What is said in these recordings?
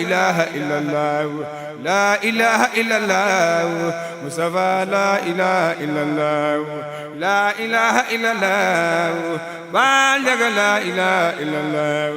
إله إلا الله لا إله إلا الله مصطفى لا إله إلا الله لا إله إلا الله بالغ لا إله إلا الله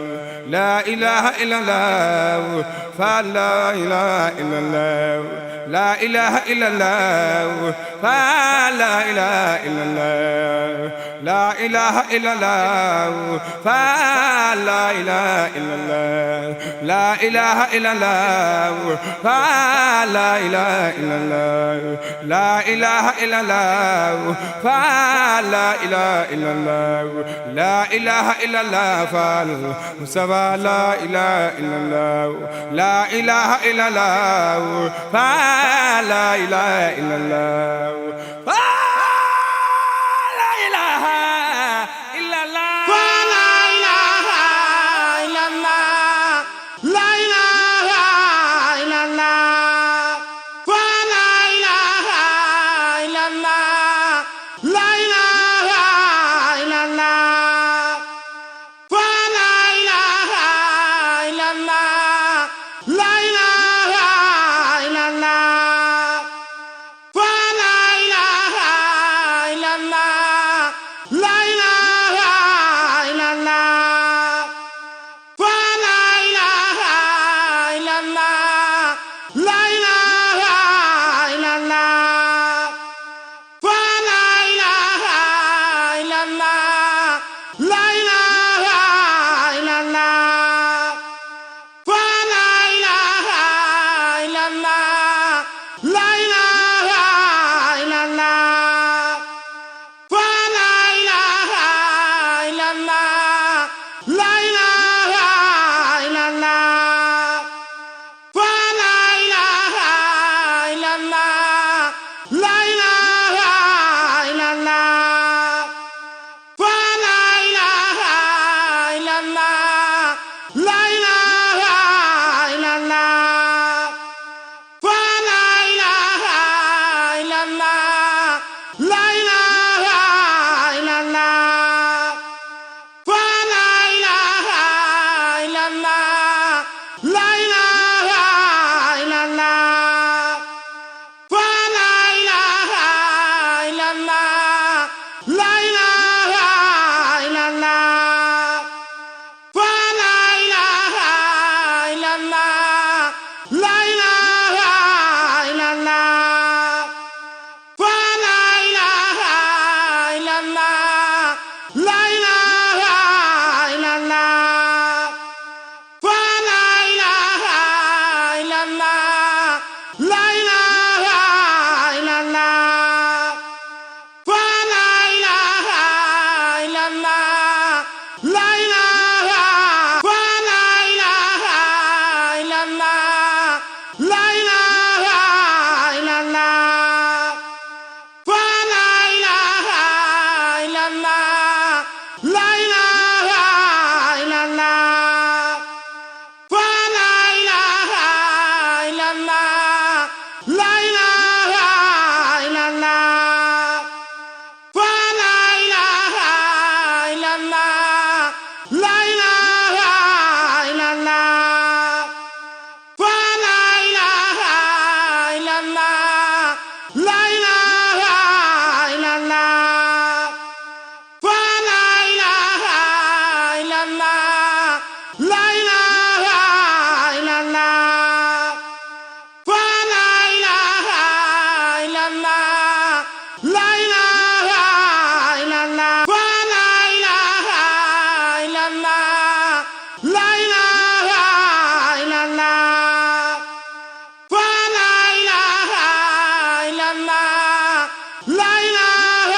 لا إله إلا الله فلا إله إلا الله لا إله إلا الله فلا إله إلا الله لا إله إلا الله فلا إله إلا الله لا إله إلا الله فلا إله إلا الله لا إله إلا الله فلا إله إلا الله لا إله إلا الله فالمصطفى لا إله إلا الله لا إله إلا الله فلا إله إلا الله فلا إله إلا الله فلا إله إلا الله لا إله إلا الله فلا إله إلا الله لا إله إلا الله فلا إله إلا الله لا إله إلا الله فلا إله إلا الله لا إله إلا الله فلا إله إلا الله لا إله إلا الله فلا إله إلا الله لا إله إلا الله فلا إله إلا الله لا إله إلا الله فلا إله إلا الله لا إله إلا الله فلا إله إلا الله لا إله إلا الله فلا إله إلا الله لا إله إلا الله فلا إله إلا الله لا إله إلا الله فلا إله إلا الله لا إله إلا الله فلا إله إلا الله لا إله إلا الله فلا إله إلا الله لا إله إلا الله فلا إله إلا الله لا إله إلا الله فلا إله إلا الله لا إله إلا الله فلا إله إلا الله لا إله فلا إله إلا الله لا إله إلا الله فلا إله إلا الله لا إله إلا الله فلا إله إلا الله لا إله إلا الله فلا إله إلا الله لا إله إلا الله فلا إله إلا الله لا إله إلا الله فلا إله إلا الله لا إله إلا الله فلا إله إلا الله لا إله إلا الله فلا إله إلا الله لا إله إلا الله فلا إله إلا الله لا إله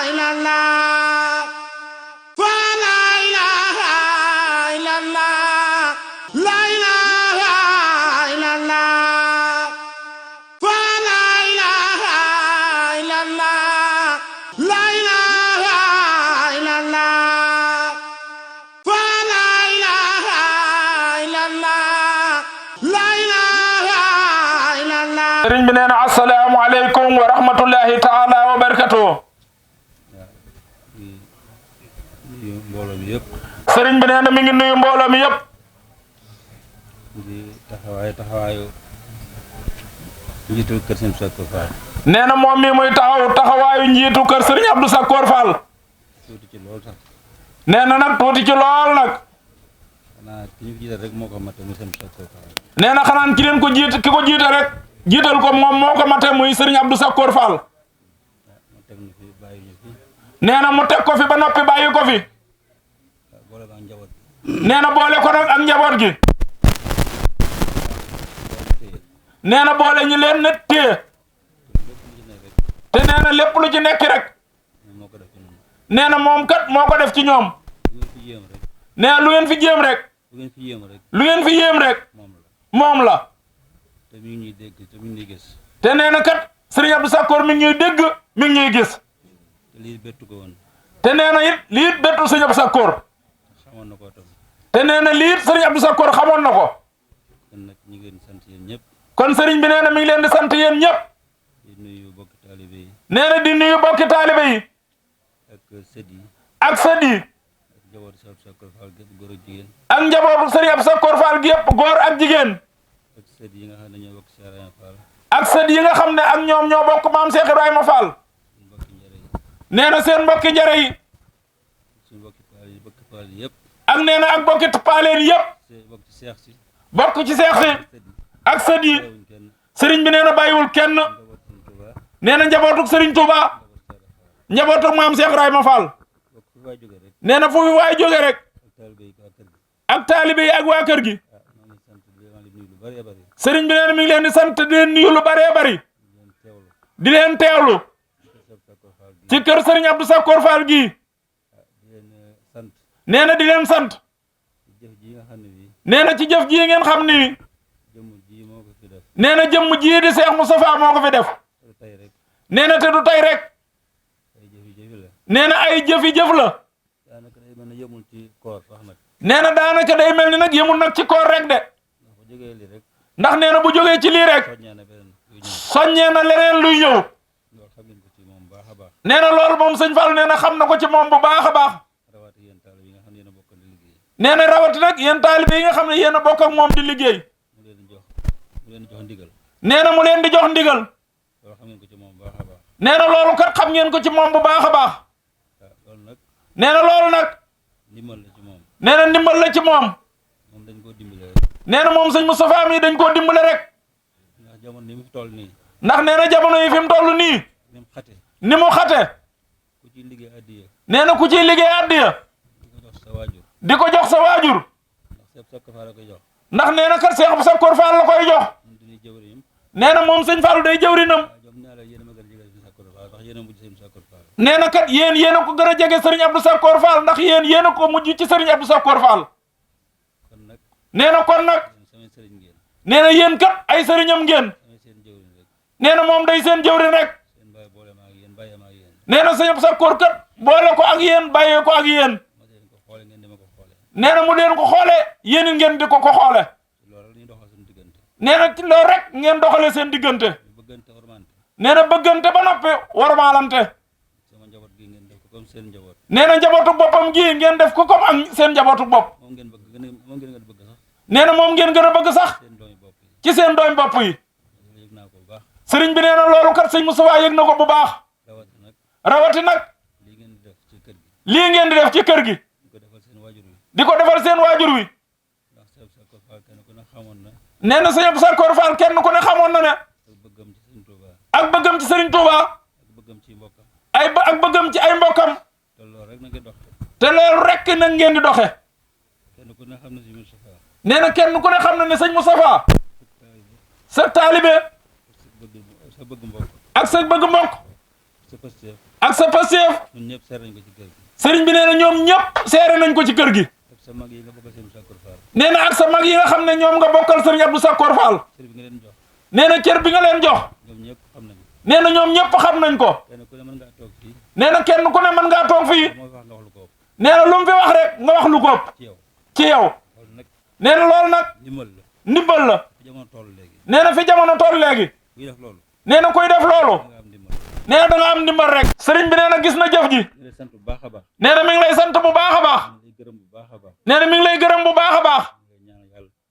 إلا الله فلا إله إلا الله لا إله إلا الله فلا إله إلا الله لا إله إلا الله فلا إله إلا الله لا إله إلا الله sëriñ bi nee na assalaamu aleykum wa rahmatullahi taala wa barakatuh mbooloo mi yëpp sëriñ bi nee na mi ngi nuyu mbooloo mi yëpp di taxawaayu njiitul kër Sëriñ Sakkoor Fall. nee na moom mi muy taxawaayu njiitu kër Sëriñ Abdou Sakkoor Fall. tuuti ci lool sax. nee na nag tuuti ci lool nag. xanaa ki ñu jiital rek moo ko mate muy Sëriñ Sakkoor Fall. nee na xanaan ki leen ko jiite ki ko jiite rek jiital ko moom moo ko mate muy Sëriñ Abdou Sakkoor Fall. mu teg ñu fi bàyyi ñu fi. nee na mu teg ko fi ba noppi bàyyi ko fi. boole ba njaboot gi. nee na boole ko nag ak njaboot gi. nee na boole ñu leen ne téye. te nee na lépp lu ci nekk rek. nee na moom kat moo ko def ci ñoom. nee na lu ngeen fi jéem rek. lu ngeen fi yéem rek. moom la. te mi ngi ñuy dégg te mi ngi ñuy gis. te nee na kat Sëriñ Abdou Sakkoor mi ngi ñuy dégg mi ngi ñuy gis. te lii bettu ko woon. te nee na it lii it bettu Sëriñ Abdou Sakkoor. xamoon na ko tam. te nee na lii it Sëriñ Abdou Sakkoor xamoon na ko. kon nag ñu ngi leen di sant yéen ñëpp. kon sëriñ bi nee na mi ngi leen di sant yéen ñëpp. di nuyu bokki taalibe yi. nee na di nuyu bokki taalibe yi. ak sët yi. ak sët yi. ak njabootu Sëriñ Sakkoor Fall gépp góor ak jigéen. ak njabootu Sëriñ Abdou Sakkoor Fall gépp góor ak jigéen. ak sët yi nga xam ne ñoo bokk Cheikh Ibrahima Fall. ak sët yi nga xam ne ak ñoom ñoo bokk maam Cheikh Ibrahima Fall. mbokki njare yi. nee na seen mbokki njare yi. suñu bokki paal yi yëpp. ak nee na ak bokki paaleen yëpp. bokk ci seex si. bokk ci seex si. ak sët yi. sëriñ bi nee na bàyyiwul kenn. nee na njabootug Sëriñ Touba. njabootug maam Cheikh Ibrahima Fall. nee na fu fi waay jóge rek. ak taalibe yi ak waa kër gi. sëriñ bi nee na mi ngi leen di sant di leen nuyu lu bëree bëri. di leen teewlu. ci kër Sëriñ Abdou Sakkoor Fall gii. nee na di leen sant. nee na ci jëf ji ngeen xam ni. nee na jëmm ji di Cheikh Moustapha moo ko fi def. nee na te du tey rek. nee na ay jëf la. nee na daanaka day mel ni nag yemul nag ci koor rek de. ndax nee na bu jógee ci lii rek. soññee na leneen luy ñëw. nee na loolu moom sëñ Fall nee na xam na ko ci moom bu baax a baax. nee na rawati nag yéen taalibe yi nga xam ne yéen a bokk ak moom di liggéey. nee na mu leen di jox ndigal. nee na loolu kat xam ngeen ko ci moom bu baax a baax. nee na loolu nag. nee na ndimbal la ci moom. nee na moom sëñ Moustapha mi dañ koo dimbale rek. ndax nee na jamono yi fi mu toll nii. ni mu xate. nee na ku ciy liggéey addiya. di ko jox sa waajur. ndax nee na kat Cheikh Sakkoor Fall la koy jox. nee na moom sëñ Fall day jëwrinam. nee na kat yéen a ko gën a jege Sëriñ Abdou Sakkoor Fall ndax yéen a ko mujj ci Sëriñ Abdou Sakkoor Fall. nee na kon nag. nee na yéen kat ay sëriñam ngeen. nee na moom day seen jëwrin rek. nee na Sëriñ Abdou Sakkoor kat boole ko ak yéen bàyyee ko ak yéen. nee na mu leen ko xoole yéen ngeen di ko xoole. nee na ci loolu rek ngeen doxale seen diggante. nee na bëggante ba noppi warmaalante. nee na njabootu boppam gi ngeen def ko comme ak seen njabootu bopp. nee na moom ngeen gën a bëgg sax ci seen doomi bopp yi. sëriñ bi nee na loolu kat sëñ Moustapha yëg na ko bu baax. rawati nag lii ngeen di def ci kër gi. di ko defal seen waajur wi. nee na sëñ Abdou Sakkoor Fall kenn ku ne xamoon na ne. ak bëggam ci Sëriñ Touba. ak bëggam ci ay mbokkam. te loolu rek nag ngeen di doxe. nee na kenn ku ne xam na ne sëñ Moustapha. sa taalibe. ak sa bëgg mbokk. ak sa pasteef. sëriñ bi nee na ñoom ñëpp seere nañ ko ci kër gi. nee na ak sa mag yi nga xam ne ñoom nga bokkal Sëriñ Abdou Sakkoor Fall. nee na cër bi nga leen jox. nee na ñoom ñëpp xam nañ ko. nee na kenn ku ne mën ngaa toog fii. nee na lu mu fi wax rek nga wax lu ko ëpp ci yow. nee na loolu nag ndimbal la. nee na fi jamono toll léegi. nee na kuy def loolu. nee na da nga am ndimbal rek. sëriñ bi nee na gis na jëf ji. nee na mi ngi lay sant bu baax a baax. nee na mi ngi lay gërëm bu baax a baax.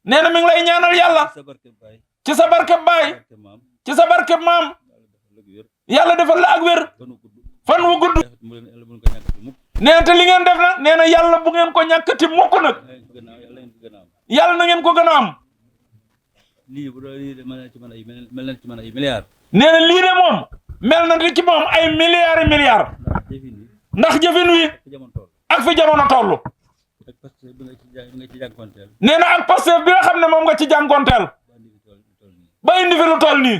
nee na mi ngi lay ñaanal yàlla sa barke baay ci sa barkeb baay barke maam ci sa barkeb maam yàlla defal la yàlla defal la wér ak wér fanu gudd fan wu gudd mu leen yàlla bu ñu ko ñàkk ci mukk nee na te li ngeen def nag nee na yàlla bu ngeen ko ñàkkati mukk nag yàlla ngeen ko gën a am yàlla na ngeen ko gën a am lii bu doon lii de mel na ci man ay mel na ci man ay milliards nee na lii de moom mel na di ci moom ay milliards et milliards ndax jëfin yi ndax jëfin wi fi jamono toll ak fi jamono toll ak parce que bi nga ci jànkonteel nee na ak Pastef bi nga xam ne moom nga ci jànkonteel ba indi fi toll nii ba indi fi lu toll nii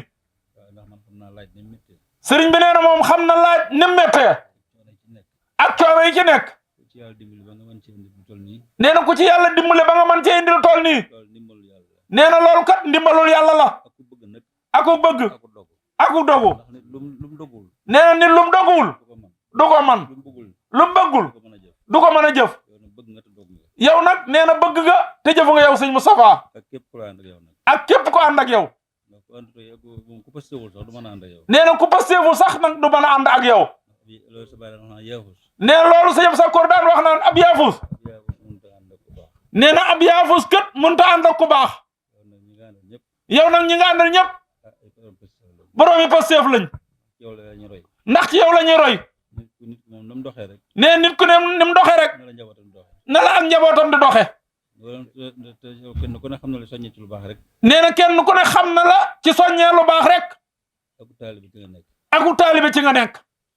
waaw ndax man xam naa laaj ni métti sëriñ bi nee na moom xam na laaj ni mu méttee coono ci nekk ak coono yi ci nekk ci yàlla dimbali ba nga mën ci indi lu toll nii nee na ku ci yàlla dimbale ba nga mën cee indi lu toll nii loolu ndimbalu yàlla la nee na loolu kat ndimbalul yàlla la ak ku bëgg nag aku bëgg ak ku dogu aku dogu ndax nit lu mu dogul nee na nit lu mu doguwul du ko mën du ko man lu mu bëggul lu mu bëggul du ko mën a jëf du ko mën a jëf yow nag bëgg nga te dog nga yow nag nee na bëgg nga te jëfu nga yow sëñ Moustapha ak képp ku la ànd ak yow nag ak képp ko ànd ak yow ndax ku àndut ak yow moom ku pastéwul sax du mën a ànd ak yow nee na ku pasteefu sax nag du mën a ànd ak yow loolu sa bàyyi daan wax naan yaafus nee na loolu sëñ Sakkoor daan wax naan ab yaafus yaafus mënut a ànd ak ku baax nee na ab yaafus kët mënta ànd ak ku baax yow nag ñi nga àndal ñëpp yow nag ñi nga àndal ñëpp ah ay borom pastéw la boroomi pasteef lañ yow la ñu roy ndax ci yow la ñuy roy nit moom na mu doxee rek nee nit ku ne ni mu doxee rek na la njabootam doxee na la ak njabootam di doxe loolu te yow kenn ku ne xam na la soññee ci lu baax rek nee na kenn ku ne xam na la ci soññee lu baax rek ak taalibe bi ci nga nekk aku taalibe ci nga nekk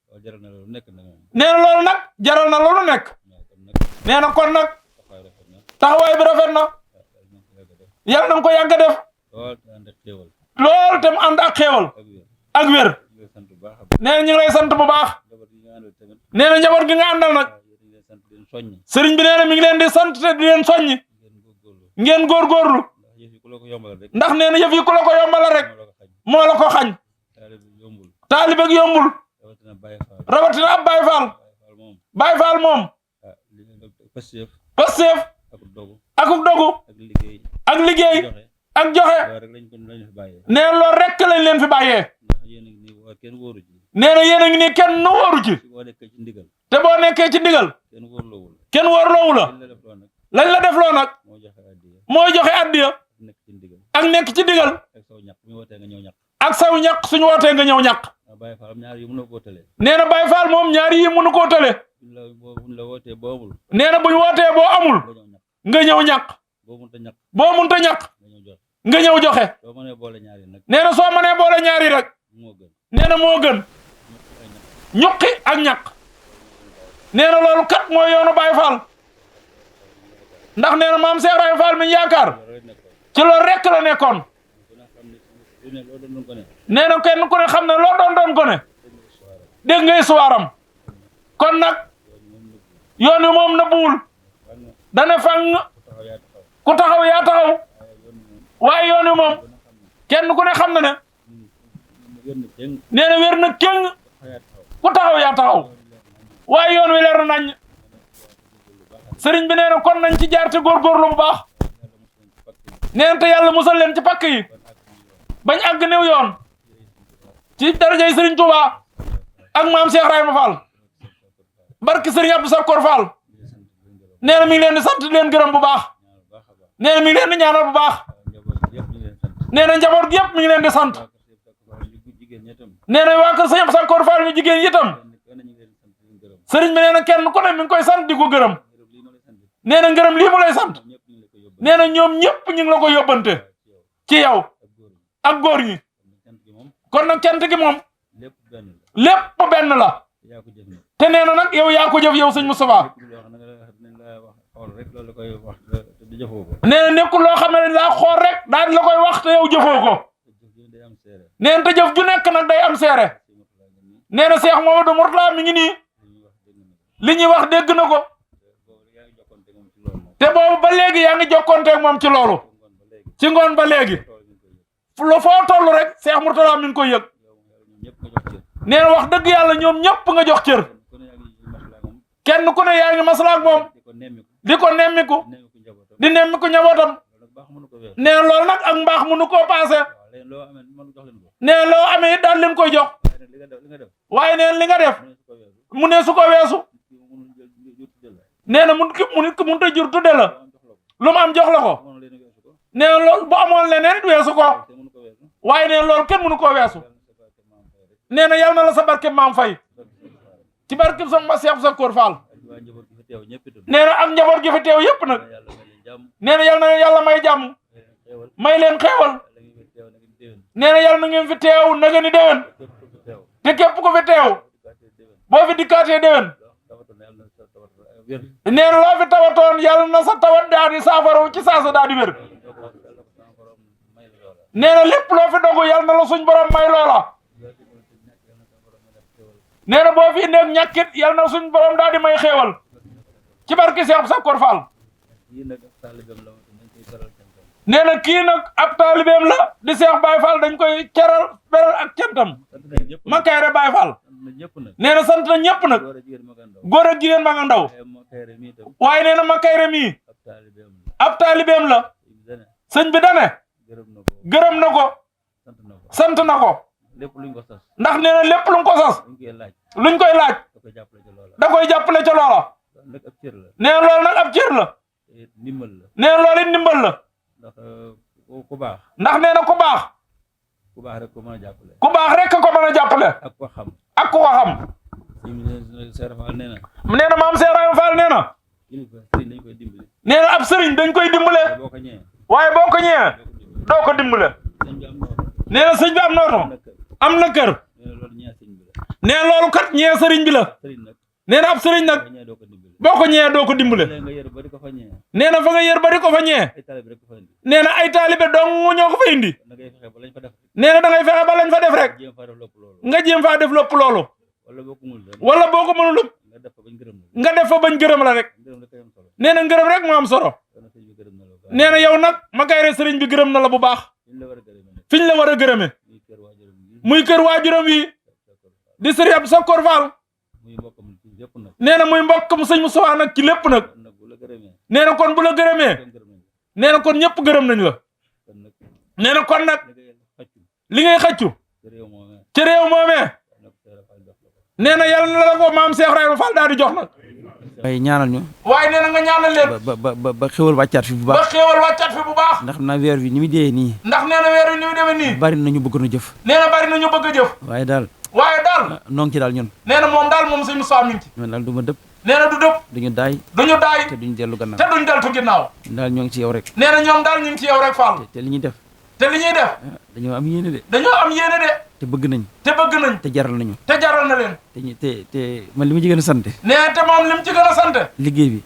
waaw jaral na loolu nekk na moom nee na loolu nag jaral na loolu nekk waaw kon nag nee na kon nag taxawaay rafet na taxawaay bi rafet na waaw yàlla na ko yàgg a yàlla na nga ko yàgg a def def lool te ànd ak xéewal loolu tam ànd ak xéewal ak wér ak wér ñu ngi sant bu baax a baax nee na ñu ngi lay sant bu baax njaboot yi nga àndal tamit nee na njaboot gi nga àndal nag waaw yéen a ngi leen sant di leen soññi sëriñ bi nee na mi ngi leen di sant te di leen soññi ngeen góorgóorlu ngeen góorgóorlu ndax yëf yi ku la ko yombal rek ndax nee na yëf yi ku la ko yombala rek moo la ko xañ moo la ko xañ taalibe bi yombul taalibe gi yombul rawatina Baye Fall rawatina ab Baye Fall Baye Fall moom Baye Fall moom ah li nga Pastef Pastef ak dogu akuk dogu ak liggéey ak liggéey joxe ak joxe waaw rek lañ fi bàyyee nee na loolu rek lañ leen fi bàyyee ndax yéen a ngi nii waa kenn wóoru ci nee na yéen a ngi nii kenn nu wóoru ci si boo nekkee ci ndigal te boo nekkee ci ndigal kenn wóorloowul kenn wóorloowu la liñ la def loo nag lañ la def loo nag moo joxe addiya mooy joxe addiya nekk ci ndigal ak nekk ci ndigal ak saw ñaq mi wootee nga ñëw ñaq ak saw ñaq suñu wootee nga ñëw ñaq waaw Baye Fall am ñaar yu mënoo koo tëlee nee na Baye Fall moom ñaari yi mënu koo tële buñ la wootee boo amul nee na buñ wootee boo amul nga ñëw ñaq nga ñëw ñaq boo mënta ñaq boo mënta ñaq nga ñëw joxe nga ñëw joxe soo mënee boole ñaar yi nag nee na soo mënee boole ñaari rek moo gën nee na moo gën ñaq ay ñaq ñuqi ak ñaq nee na loolu kat mooy yoonu Baye Fall ndax nee na maam Cheikh Ibrahima Fall mi ñu yaakaar loolu rek nekkoon ci loolu rek la nekkoon ku ne xam ne lu ne loo doon ko ne nee na kenn ku ne xam ne loo doon ko ne dégg nga histoire am kon nag yoon wi moom nëbbuwul dana fang taxaw yaa taxaw ku taxaw yaa taxaw waaye yoon wi moom waaye yoon wi moom kenn ku ne xam na ne yoon na jëng nee na wér na kéng taxaw yaa taxaw ku taxaw yaa taxaw waaye yoon wi leer na nañ sëriñ bi nee na kon nañ ci jaar te góorgóorlu bu baax nee na te yàlla musal leen ci pakk yi bañ àgg néew yoon ci darajay sëriñ Touba ak maam Cheikh Ibrahima Fall barki sëriñ Abdou Sakkoor Fall nee na mi ngi leen di sant di leen gërëm bu baax nee na mi ngi leen di ñaanal bu baax nee na njaboot gi yëpp mi ngi leen di sant nee na waa kër sëriñ Abdou Sakkoor Fall ñu jigéen yi itam sëriñ bi nee na kenn ku ne mi ngi koy sant di ko gërëm nee na ngërëm lii mu lay sant nee na ñoom ñëpp ñu ngi la ko yóbbante ci yow ak góor ñi kon nag cant gi moom lépp benn la te nee na nag yow yaa ko jëf yow sëñ Moustapha nee na nekkul loo xam ne laa xool rek daal di la koy wax te yow jëfoo ko nee na te jëf ju nekk nag day am seere nee na Cheikh Mamadou Mourtala mi ngi nii li ñuy wax dégg na ko te boobu ba léegi yaa ngi jokkonteeg moom ci loolu ci ngoon ba léegi lu foo toll rek Cheikh Mourtala mi ngi koy yëg nee na wax dëgg yàlla ñoom ñëpp nga jox cër kenn ku ne yaa ngi maslaa ak moom di ko nemmiku di nemmiku njabootam nee na loolu nag ak mbaax mënu koo paase nee na loo amee it daal leen koy jox waaye nee na li nga def mu ne su ko weesu nee na mun ki mënut a jur tudde la lu mu am jox la ko nee na loolu bu amoon leneen it weesu ko waaye nee na loolu kenn mënu koo weesu nee na yal na la sa barke maam fay ci barke sama Cheikh Sakor Fall nee na ak njaboot gi fi teew yëpp nag nee na yal na yàlla may jàmm may leen xéewal nee na yal na ngeen fi teew na ngeen di déwén te képp ko fi teew boo fi dikkaatee déwén nee na loo fi tawatoon yàlla na sa tawat daa di saafara ci saasa daa di wér nee na lépp loo fi dogu yàlla na la suñ borom may loola nee na boo fi indee ñàkkit yàlla na suñ borom daa di may xéewal ci barke Cheikh Sakor Fall nee na kii nag ab taalibeem la di Cheikh Baye Fall dañ koy keral beral ak cantam Makayre Baye Fall nee na sant na ñëpp nag góor ak jigéen ma nga ndaw waaye nee na Makayre mii ab taalibeem la sëñ bi dane gërëm na ko sant na ko ndax nee na lépp luñ ko sas luñ koy laaj da koy jàppale ca loola nee na loolu nag ab cër la nee na loolu it ndimbal la ndax nee na ku baax rek ko mën a jàppale ku baax rek ko mën a jàppale ak ko xam nee na maam Seex Fall nee na nee na ab sëriñ dañ koy dimbale waaye boo ko ñëwee doo ko dimbale nee na sëñ bi am nooto am na kër nee na loolu kat ñee sëriñ bi la nee na ab sëriñ nag boo ko ñëwee doo ko dimbale nee na fa nga yër ba di ko fa ñëwee nee na ay taalibe dong ñoo ko fa indi nee na da ngay fexe ba lañ fa def rek nga jéem faa def lépp loolu wala boo ko mënul nga def fa bañ gërëm la rek nee na ngërëm rek moo am solo nee na yow nag Makayre sëriñ bi gërëm na la bu baax fiñ la war a gërëme muy kër waajuram wi di sëriñ Abdou Sakor Fall nee na muy mbokkam sëñ Moussa nag ci lépp nag nee na kon bu la gërëmee nee na kon ñëpp gërëm nañ la nee na kon nag li ngay xëccu ci réew moomee nee na yàlla na la ko maam Cheikh Ibrahima Fall daal di jox nag waaye ñaanal ñu waaye nee na nga ñaanal leen ba xéwal wàccaat fi bu baax ba xéwal wàccaat fi bu baax ndax xam naa weer wi ni mu dee nii ndax nee na weer wi ni mu demee nii bari nañu bëgg na jëf nee na bari nañu bëgg a jëf waaye daal noo ngi ci daal ñun nee na moom daal moom sëñ Moussa mi ngi ci ñun daal du ma dëpp nee na du dëpp duñu daay te duñu dellu gannaaw te duñu deltu ginnaaw daal ñoo ngi ci yow rek nee na ñoom daal ñu ngi ci yow rek Fall te li ñuy def dañoo am yéene de te bëgg nañ te jaral nañu na leen te man li ma ci gën a sant nee te moom li mu ci gën a sant liggéey bi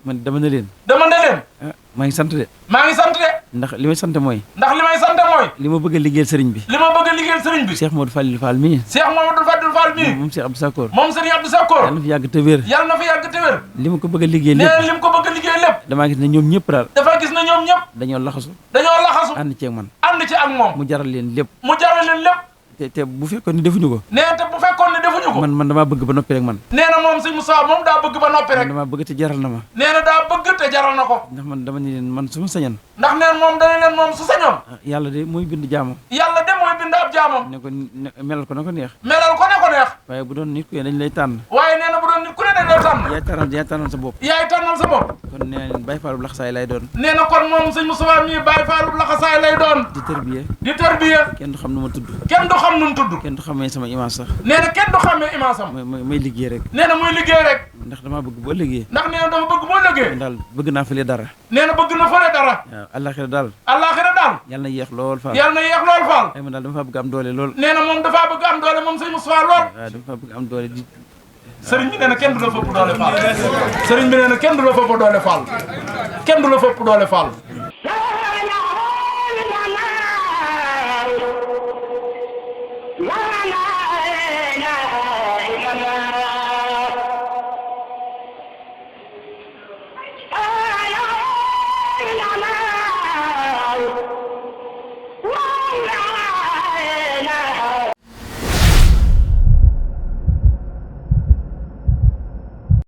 man dama ne leen maa ngi sant de ndax li may sant mooy li ma bëgg a liggéeyal sëriñ bi Cheikh Modou Fallil Fall mii moom Cheikh Abdou Sakor yàlla na fi yàgg te wér li ma ko bëgg a liggéey lépp damaa gis ne ñoom ñëpp daal dañoo laxasu ànd ci ak moom mu jaral leen lépp te bu fekkoon ne defuñu ko man damaa bëgg ba noppi rek man nee na moom sëñ Moussa moom daa bëgg ba noppi rek damaa bëgg te jaral na ma nee na daa bëgg te jaral na ko ndax man dama ni leen man su ma sañoon ndax neen moom dana leen moom su sañoon yàlla de mooy bind jaamam ab jaamam ne ko melal ko na ko neex waaye bu doon nit ku ne dañ lay tànn waaye nee na bu doon nit ku ne dañ lay tànn yaay tànnal sa bopp kon nee na leen Baye Fallou laxasaay lay doon nee na kon moom sëñ Moussa mii Baye Fallou laxasaay lay doon di tërbiye kenn du xam nu ma tudd kenn du xam nu mu tudd kenn du xamee sama image sax nee na kenn du xamee image am may liggéey rek nee na muy liggéey rek ndax damaa bëgg boo liggéey ndax nee na dafa bëgg boo liggéey daal bëgg naa fële dara nee na bëgg na fële dara waaw àllaaxira daal yàlla na yéex lool Fall ay man daal dama fa bëgg am doole lool nee na moom dafa bëgg am doole moom sëñ Moussa lool waaw dama fa bëgg am doole di sëriñ bi nee na kenn du la fëpp doole Fall sëriñ bi nee na kenn du la fëpp doole Fall